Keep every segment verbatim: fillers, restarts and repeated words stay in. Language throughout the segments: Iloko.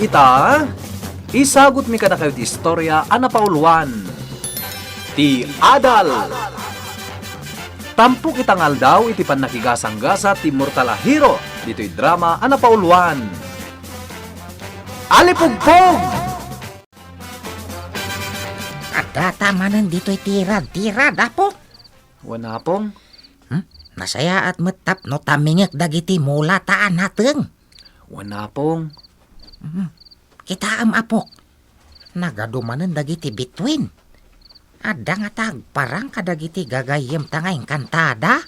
Ita, isagutmi kadakayo ti istorya a napauluan, Ti Adal. Tampok ita nga aldaw iti pannakigasanggasat ti immortal a hero ditoy drama a napauluan, Alipugpog! Addata manen ditoy tirad-tirad, Apo. Wen, Apong. Hmm? Nasayaat met tapno tamingek dagiti mulata a nateng. Wen, Apong. Hmm. Kitaem, Apok. Nagadu manen dagiti bituen. Adda ngata agparang kadagiti gagayyemta nga engkantada?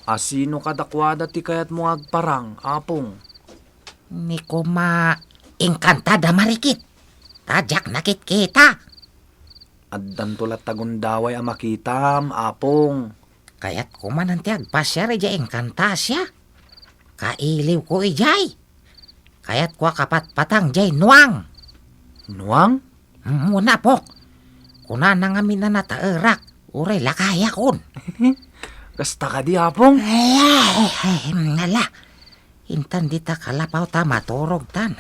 Asino kadakuada ti kayatmo nga agparang, Apong? Ni koma, engkantada marikit. Ta diak nakitkita. Addanto latta gundaway a makitam, Apong. Kayatko manen ti agpasiar idiay Encantasia. Kailiwko idiay. Kayatko a kapatpatang diay nuang. Nuang? Mm, wen, Apok. Kunana ngamin a nataerak, uray lakayakon. Kasta kadi, Apong? Ay, ay, ay, ala. Intan dita kalapaw ta maturogtan.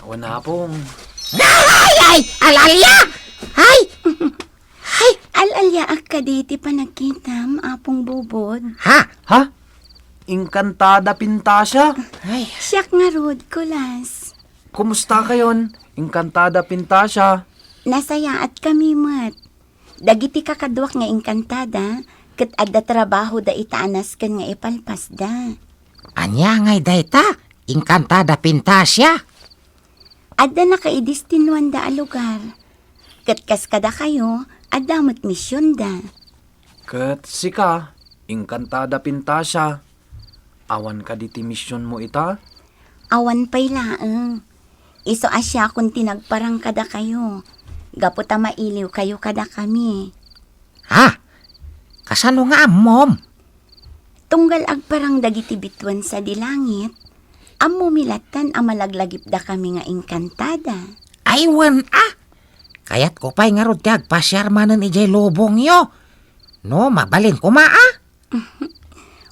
Wen, Apong. Ay, ay! Al-alia! Ay! Ay! Al-aliaak kadi ti panagkitam, Apong Bubod. Ha? Ha? Engkantada pintasia? Ay. Siak ngarud, Kulas. Kumusta kayon, engkantada pintasia? Nasayaatkami met. Dagiti kakaduak nga engkantada, ket adda trabahoda ita a nasken nga ipalpasda. Ania ngay dayta, engkantada pintasia? Adda nakaidestinuanda a lugar. Ket kas kadakayo, adda met misionda. Ket sika, engkantada pintasia, awan kadi ti misionmo ita? Awan pay laeng. Isu a siakon ti nagparang kadakayo, gapu ta mailiwkayo kadakami. Ha? Kasano nga ammom? Tunggal agparang dagiti bituen sadi langit, ammomi lattan a malaglagipdakami nga engkantada. Ay, wen a! Kayatko pay ngarud ti agpasiar manen idiay lubongyo. No, mabalin koma a?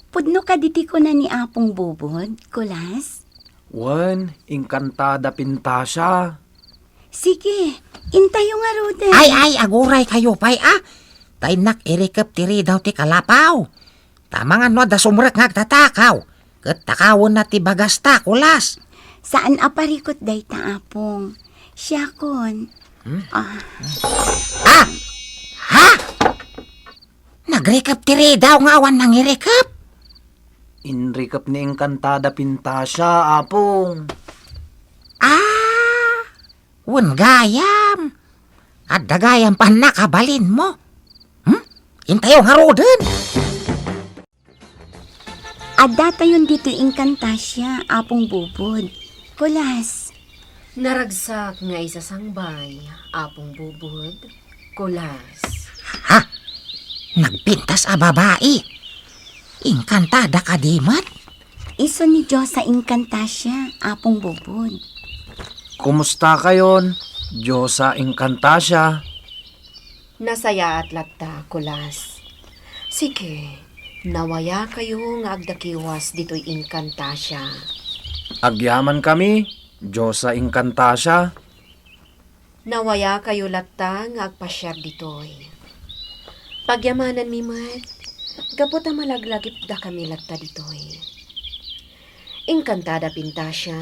Pudno kadi ti kuna ni Apong Bubod, Kulas? Wen, engkantada pintasia. Sige, intayo ngaruden. Ay, ay, aguray kayo pay a. Ta innak irikep ti ridaw ti kalapaw. Ta amangan no adda sumrek nga agtatakaw. Ket takawenna ti bagasta, Kulas. Saan a parikut dayta, Apong. Siakon. Hmm? Ah. Ah! Ha? Nagrikep ti ridaw nga awan nangirikep? Inrikep ni engkantada pintasia, Apong. Ah! Wen gayam. Adda gayam pannakabalinmo. Hmm? Intayo ngaruden. Addatayon ditoy engkantasia, Apong Bubod. Kulas. Naragsak nga isasangbay, Apong Bubod. Kulas. Ha? Nagpintas a babai? Engkantada kadi met? Isu ni Diosa Encantasia, Apong Bubod. Kumusta kayon, Diosa Encantasia? Nasayaat latta, Kulas. Sige, nawaya kayo nga agdakiwas ditoy Encantasia. Agyaman kami, Diosa Encantasia. Nawaya kayo latta nga agpasiar ditoy. Pagyamananmi met, gapu ta malaglagipdakami latta ditoy. Encantada Pintasia?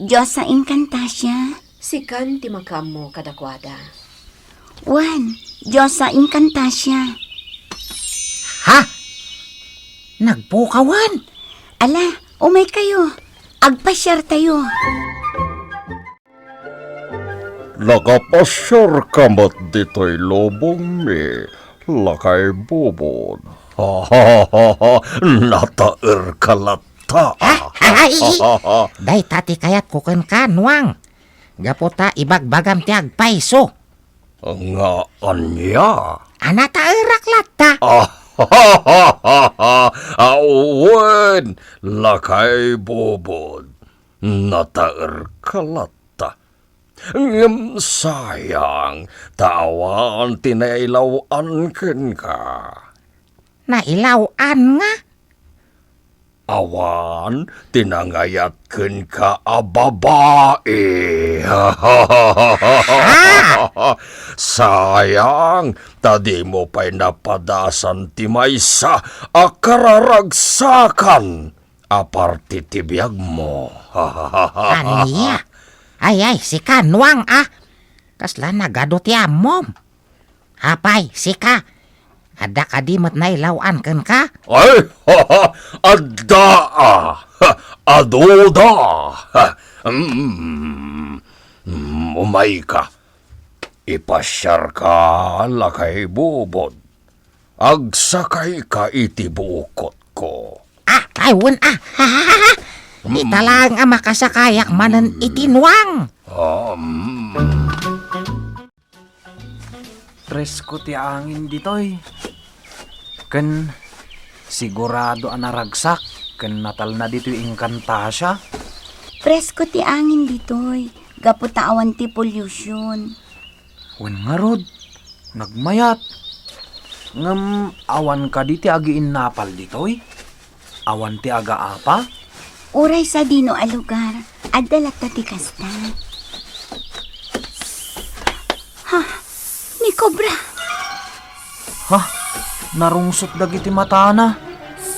Diosa Encantasia? Sikan ti makaammo kadakuada. Wen, Diosa Encantasia. Ha? Nagpukawan? Ala, umay kayo. Agpasiar tayo. Nakapasiar ka met ditoy lubongmi, Lakay Bubod. Nataer ka latta. Ha? Ay, dayta ti kayatko kenka, Nuang. Gapu ta ibagbagam ti agpayso. Nga ania? A, nataerak latta. Awan, Lakay Bubod. Nataer ka latta. Ngem sayang, ta awan ti nailaw-an kenka. Nailaw-an nga? Awan ti nangayat kenka a babai. Sayang, ta dimo pay napadasan ti maysa a kararagsakan a parte ti biagmo. Ania? Ay, ay, sika, Nuang, a. Kasla nagadu ti ammom. Apay, sika, adda kadi met nailaw-an kenka? Ay, adda, a. Aduda. Mm, mm, umayka. Ipasiarka, lakay Bubod. Agsakayka iti buokotko. Ah, ay, wen, a. Ita laeng a makasakayak manen iti Nuang. Um. Presko ti angin ditoy. Ken sigurado a naragsak ken natalna ditoy Encantasia. Presko ti angin ditoy, gapu ta awan ti pollution. Wen ngarud, nagmayat. Ngem awan kadi ti agiinnapal ditoy? Awan ti agaapa? Uray sadino a lugar, adda latta ti kasta. Ha? Ni Cobra? Ha? Narungsot dagiti matana.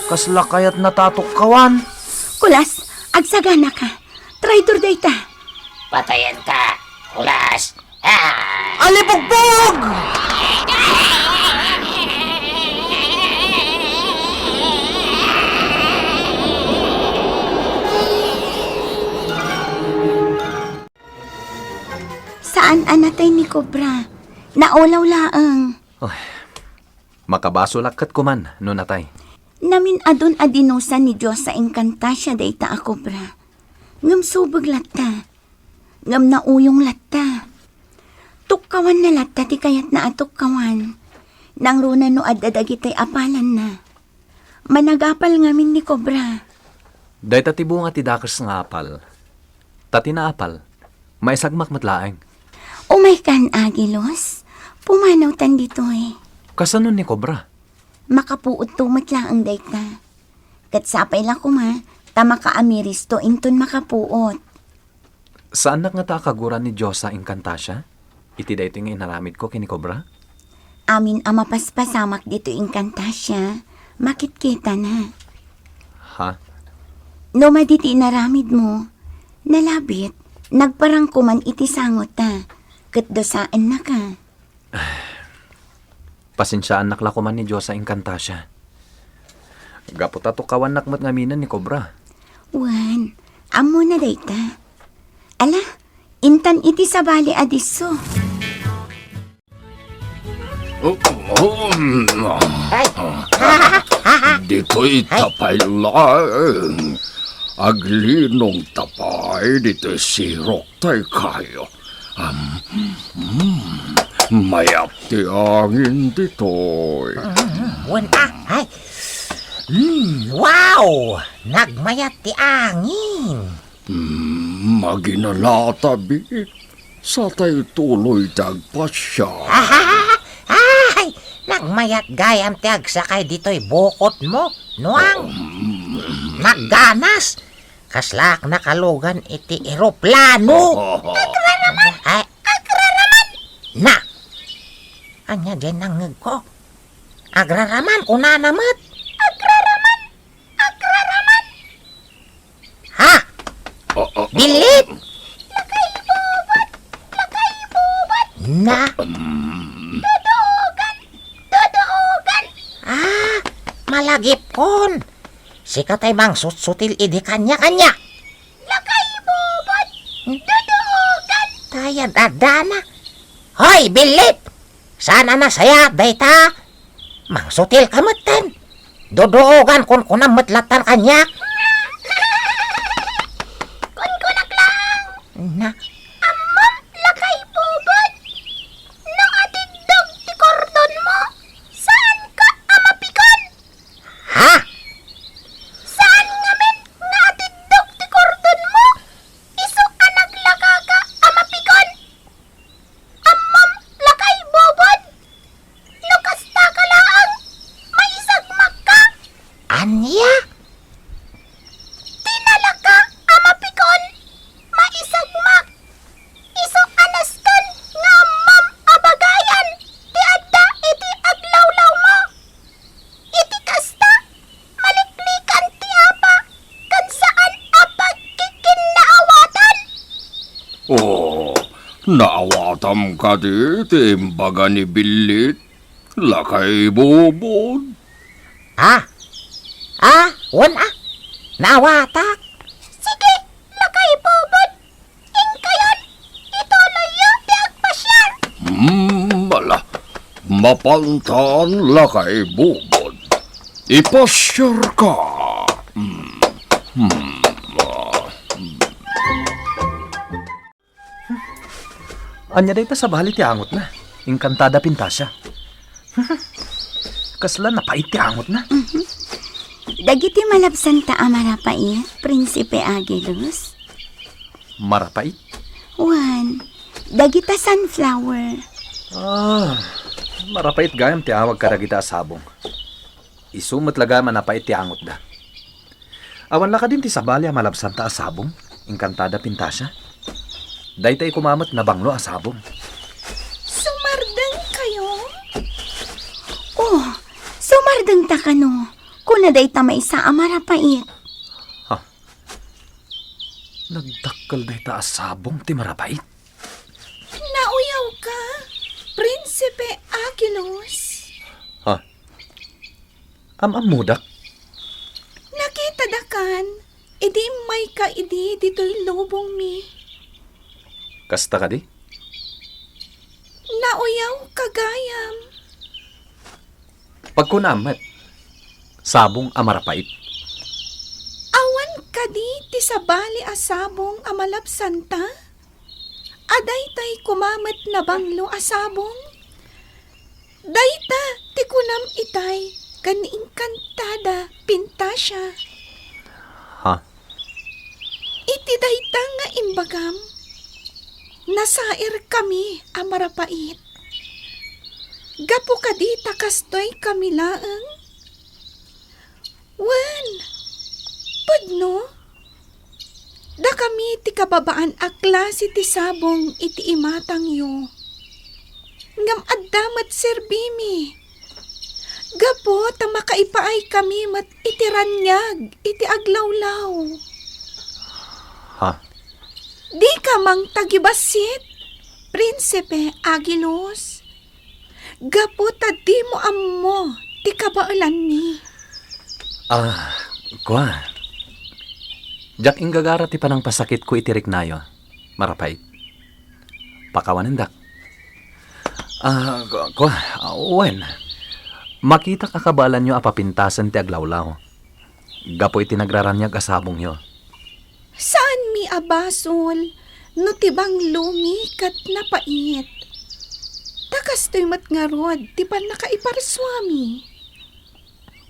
Kasla kayatna ta tukkawan. Kulas, agsaganaka. Traidor dayta. Patayenka, Kulas. Ah! Alipugbog! Saan a natay ni Cobra. Naulaw laeng. Ay, makabasolak ket kuman no natay. Namin-adun a dinusa ni Diosa Encantasia dayta a Cobra. Ngem subeg latta. Ngem nauyong latta. Tukkawanna latta ti kayatna a tukkawan. Nangruna no adda dagitoy apalanna. Managapal ngamin ni Cobra. Dayta ti bunga ti dakes nga apal. Ta ti naapal, maisagmak met laeng. Umaykan, Agilos. Pumanawtan ditoy. Kasano ni Cobra? Makapuotto met laeng dayta. Ket sapay la koma, ta makaamiristo inton makapuot. Saannak ngata a kaguran ni Diosa Encantasia iti daytoy nga inaramidko ken ni Cobra? Amin a mapaspasamak ditoy Encantasia, makitkitana. Ha? No madi ti inaramidmo, nalabit, nagparang koman iti sangota, ket dusaennaka. Pasensiaannak la koman ni Diosa Encantasia. Gapu ta tukkawannak met ngaminen ni Cobra. Wen, ammona dayta. Ala, intan iti sabali a disso. Oh, oh, mm. Ay. Ditoy Ay. Tapay laeng. Aglinong tapay ditoy sirok. Tay kayo. Am, mm, mayat ti angin ditoy. Mm, wen, ah, ay. Mm, wow! Nagmayat ti angin. Mm, maginalata, Bi. Satay tuloy ti agpasiar. Ay, nagmayat gayam ti agsakay ditoy bukotmo, Nuang. Mm. Nagganas. Kaslaak nakalugan iti eroplano. Agraraman! Ay. Agraraman! Na! Ania diay nangngegko? Agraraman, kunana met. Agraraman! Agraraman! Ha? Ah, ah, Bilit! Lakay bubot! Lakay bubot! Na! Um. Dudugan! Dudugan! Ah, malagipkon. Sika tay mangsutsutil idi kaniakania. Lakay bubot! Dudugan! Tay ad-addana. Hoy, Bilit! Saan a nasayaat dayta? Mangsutilka metten. Dudugan kunkunam met lattan kaniak. Kunkunak lang. Na. Ammom, lakay bubot. No atiddog ti kordonmo, saanka a mapikon. Ha? Saan ngamin nga atiddog ti kordonmo? Isu a naglakaka a mapikon. Ammom, lakay bubot. No kastaka laeng, maisagmakka. Ania? Oh, naawatam kadi ti imbaga ni Billit, Lakay Bubod? Ah? Ah, wen a. Naawatak. Sige, Lakay Bubod. Inkayon, ituloyyo ti agpasiar. Hmm, ala. Mapantan, Lakay Bubod. Ipasiarka. Hmm. Hmm. Ah. Ania dayta sabali ti angotna? Inkantada pintasia. Kasla napait ti angotna. Mhm. Dagiti malabsanta a marapait, Prinsipe Agilus. Marapait? Wen, dagita sunflower. Ah, marapait gayam ti awag kadagita a sabong. Isu met la gayam a napait ti angotda. Awan la kadin ti sabali a malabsanta a sabong, inkantada pintasia? Dayta koma met nabanglo a sabong. Sumardengkayo? Oh, sumardengta kano? Kuna dayta maysa a marapait. Ha? Nagdakkel dayta a sabong ti marapait? Nauyawka, Prinsipe Agilus. Ha? Am-ammodak? Nakitadakan, idi immayka idi ditoy lubongmi. Kasta kadi? Nauyawka gayam. Pagkunaam met, sabong a marapait. Awan kadi ti sabali a sabong a malabsanta? A daytay koma met nabanglo a sabong? Dayta ti kunam itay ken ni inkantada pintasia. Ha? Iti dayta nga imbagam, nasairkami a marapait. Gapu kadi ta kastoykami laeng? Wen, pudno, dakami ti kababaan a klase ti sabong iti imatangyo. Ngem adda met serbimi. Gapu ta makaipaaykami met iti raniag iti aglawlaw. Ha? Dika mangtagibassit, Prinsipe Agilus. Gapu ta dimo ammo ti kabaelanmi. Ah, kua. Diak inggagara ti panangpasakitko iti riknayo, marapait. Pakawanendak. Ah, ku-, kua, ah, wen. Makitak a kabaelanyo a papintasen ti aglawlaw gapu iti nagraraniag a sabongyo. Saanmi a basol no ti banglomi ket napait. Ta kastoy met ngarud ti pannakaiparsuami.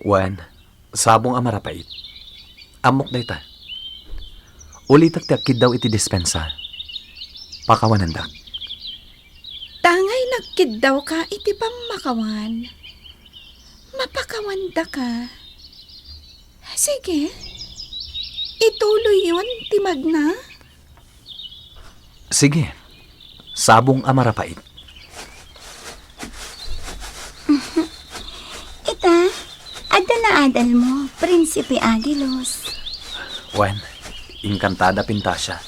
Wen, sabong a marapait. Ammok dayta. Ulitek ti agkiddaw iti dispensa. Pakawanendak. Tangay nagkiddawka iti pammakawan. Mapakawandaka. Sige. Ituloyyon ti magna. Sige. Sabong a marapait. Ita, adda naadalmo, Prinsipe Agilus. Wen, inkantada pintasia.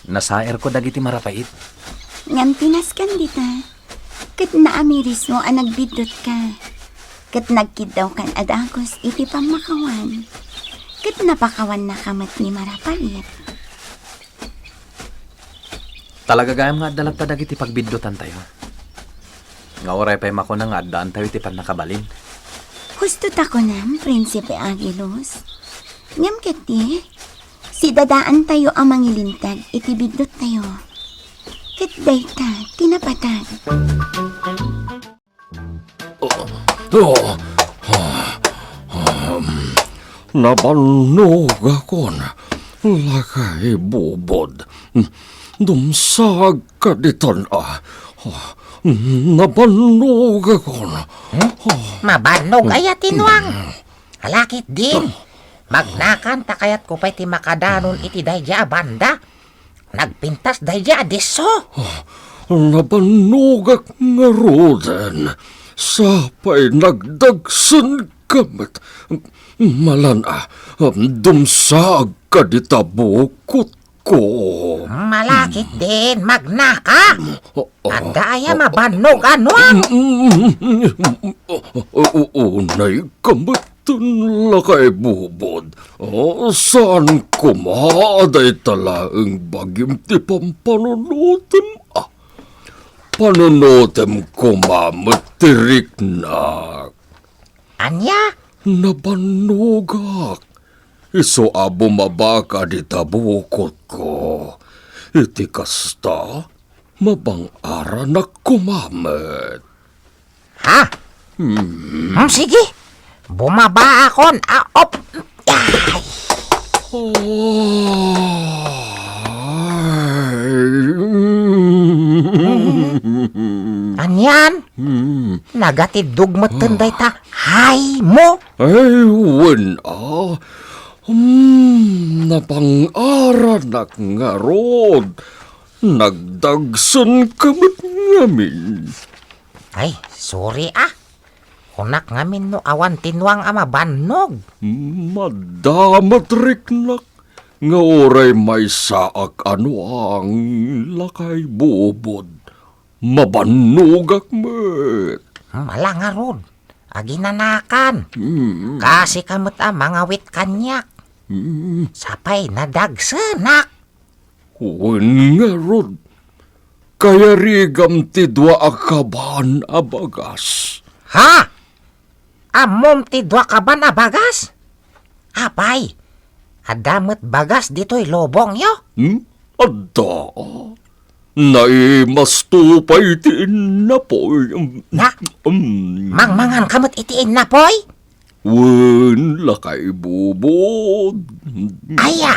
Nasairko dagiti marapait. Ngem ti nasken dita, ket naamirismo a nagbiddutka, ket nagkiddawkan a dagus iti pammakawan, ket napakawannaka met ni marapait. Talaga gayam nga adda latta dagiti pagbiddutantayo. Nga uray pay makuna nga addaantayo iti pannakabalin. Husto ta kunam, Prinsipe Agilus. Ngem ketdi, sidadaantayo a mangilinteg iti bidduttayo. Ket dayta ti napateg. Oh, oh, um, nabannogakon, Lakay Bubod. Dumsaag ka ditan a. Oh, nabannogakon. Hmm? Oh. Mabannog aya ti nuang. Hmm. Ala ketdin. Magnakan ta kayatko pay ti makadanon iti daydiay a banda. Nagpintas daydiay a disso. Oh, nabannogak ngaruden. Sapay nagdagsenka met. Malan a, dumsaag ka dita bukot. ko. Malakit din, magnaka. Adda aya mabannog a Nuang? Unay ka met, lakay Bubod. Ah, saan koma a dayta laeng bagim ti pampanunotem, ah. Panunotem koma met ti riknak. Ania? Nabannogak. Isu a bumabaka dita bukotko. Iti kasta, mabang-aranak koma met. Ha? Hmm. Hmm, sige. Bumabaakon. Ah, op. Ay. Ay. Anian? Hmm. Nagatiddog metten dayta. Hay mo? Ay, wen, ah. Hmm, nabang-aranak ngarud. Nagdagsenka met ngamin. Ay, sorry, ah. Kunak ngamin no awan ti Nuang a mabannog. Madamot riknak nga uray maysaak a Nuang, lakay Bubod. Mabannogak met. Mala ngarud, aginanakan. Mm. Kaasika met a mangawit kaniak. Mm. Sapay nadagsenak. Wen ngarud, kayarigam ti dua a kaban a bagas. Ha? Ammom ti dua kaban a bagas? Apay, adda met bagas ditoy lubongyo? Hmm? Adda. Naimasto pay ti innapoy. Na? Hmm. Mangmangan ka met iti innapoy? Wen, lakay Bubod. Aya,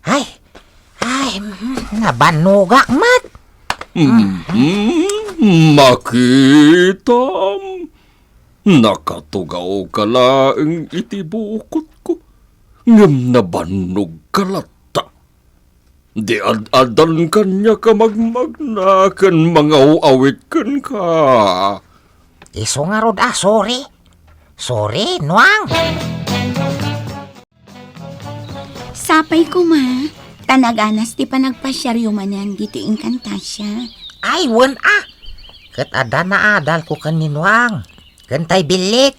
Ay, ay, mm, nabannogak met. Mm, makitam. Nakatugawka laeng iti bukotko, ngem nabannogka latta. Di ad-adan kaniak a magmagna ken mangaw-awit kenka. Isu ngarud a sorry. Sorry, Nuang. Sapay koma, ta naganas ti panagpasiaryo manen ditoy Encantasia. Ay, wen a! Ket adda naadalko ken ni Nuang, ken tay Billit.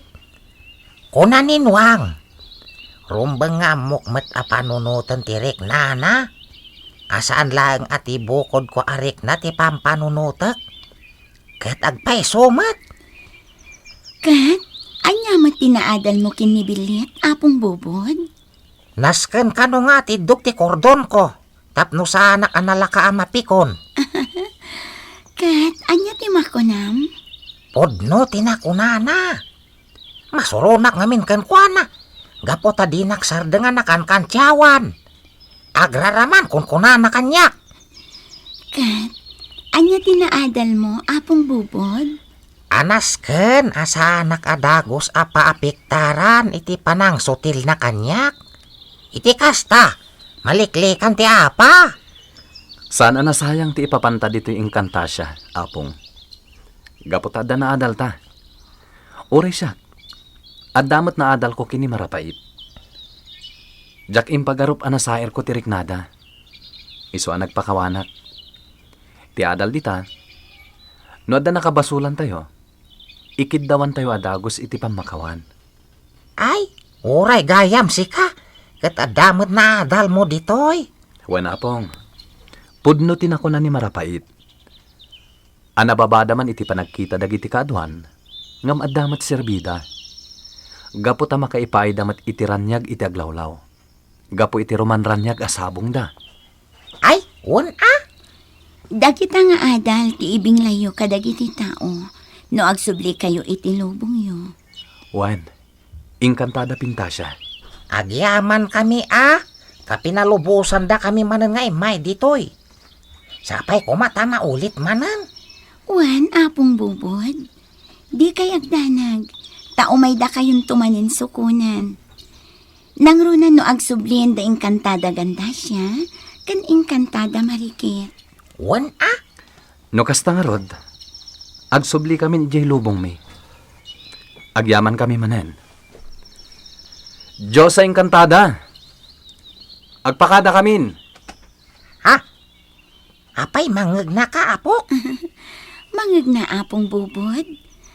Kuna ni Nuang, rumbeng nga ammok met a panunoten ti riknana, a saan laeng a ti bukodko a rikna ti pampanunotek. Ket agpayso met. Ket, ania met ti naadalmo ken ni Billit, Apong Bubod? Nasken kano nga atiddog ti kordonko, tapno saanak a nalaka a mapikon. Ket, ania ti makunam? Pudno ti nakunana. Masuronak ngamin kenkuana, gapu ta dinak sardeng a nakankantiawan. Agraraman, kunkunana kaniak. Ket, ania ti naadalmo, Apong Bubod? A nasken a saanak a dagus a paapiktaran iti panangsutilna kaniak. Iti kasta, maliklikan ti apa. Saan a nasayang ti ipapanta ditoy Encantasia, Apong. Gapu ta adda naadalta. Uray siak, adda met naadalko ken ni Marapait. Diak impagarup a nasairko ti riknada. Isu a nagpakawanak. Ti adal dita, no adda nakabasulantayo, ikiddawantayo a dagus iti pammakawan. Ay, uray gayam sika, ket adda met naadalmo ditoy. Wen, Apong, pudno ti nakuna ni Marapait. A nababada man iti panagkita dagiti kaaduan, ngem adda met serbida. Gapu ta makaipaayda met iti raniag iti aglawlaw. Gapu iti rumanraniag a sabongda. Ay, wen a? Dagita nga adal ti ibinglayyo kadagiti tao no agsublikayo iti lubongyo. Wen, Encantada Pintasia. Agyamankami a, ta pinalubosandakami manen nga immay ditoy. Sapay koma ta maulit manen. Wen, Apong Bubod, dikay agdanag, ta umaydakayonto manen sukonen. Nangruna no agsublien da Encantada Gandasia ken Encantada Marikit. Wen a? No kasta ngarud, agsubli kamin idiay lubongmi. Agyamankami manen. Diosa Encantada! Agpakada kamin! Apay mangegnaka, apok? Mangegna, Apong Bubod.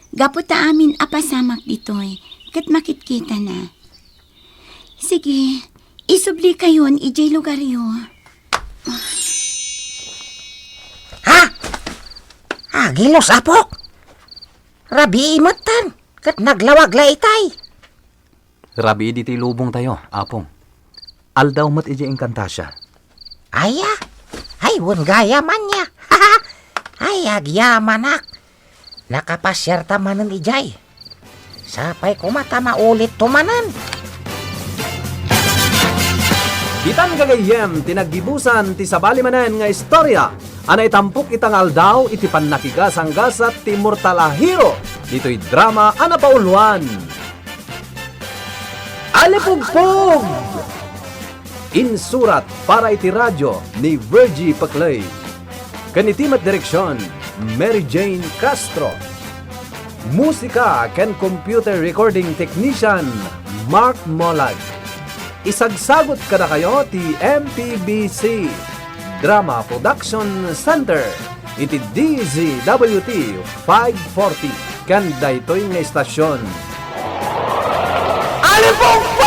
Gapu ta amin a pasamak ditoy, ket makitkitana. Sige, isublikayon idiay lugaryo. Ha? Agilos, apok! Rabii metten, ket naglawag la itay. Rabii ditoy lubongtayo, Apong. Aldaw met idiay Encantasia. Aya? Ay, wen gayam ania. Ay, agyamanak. Nakapasiarta manen idiay. Sapay koma ta maulitto manen. Ditan gagayyem ti naggibusan ti sabali manen nga istorya a naitampok ita nga aldaw iti pannakigasanggasat ti immortal a hero ditoy drama a napauluan. Alipugpog! Insurat para iti radio ni Virgie Paclay. Ken iti met direksion, Mary Jane Castro. Musika ken computer recording technician, Mark Molag. Isagsagut kadakayo ti M P B C Drama Production Center iti D Z W T five forty ken daytoy nga istasyon. Alipugpog!